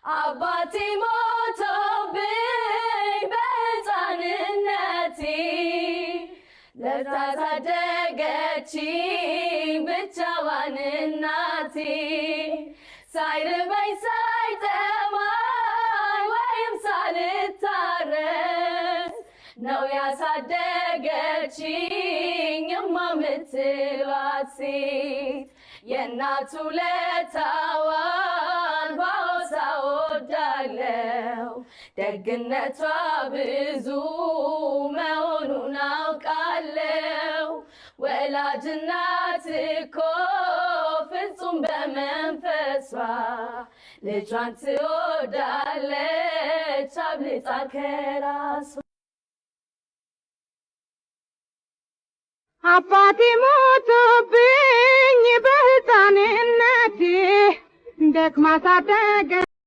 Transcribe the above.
አባቴ ሞቶብኝ በሕፃንነቴ፣ ለታሳደገችኝ ብቻዋን እናቴ፣ ሳይርበኝ ሳይጠማኝ ወይም ሳልታረስ ነው ያሳደገችኝ እማ ምትሏት ሴት። የእናቱ ውለታዋን ባወሳ እወዳለሁ፣ ደግነቷ ብዙ መሆኑን አውቃለሁ። ወላጅ እናት እኮ ፍጹም በመንፈሷ ልጇን ትወዳለች አብልጣ ከራሷ። አባቴ ሞቶብኝ በሕፃንነቴ፣ ደክማ ሳደገ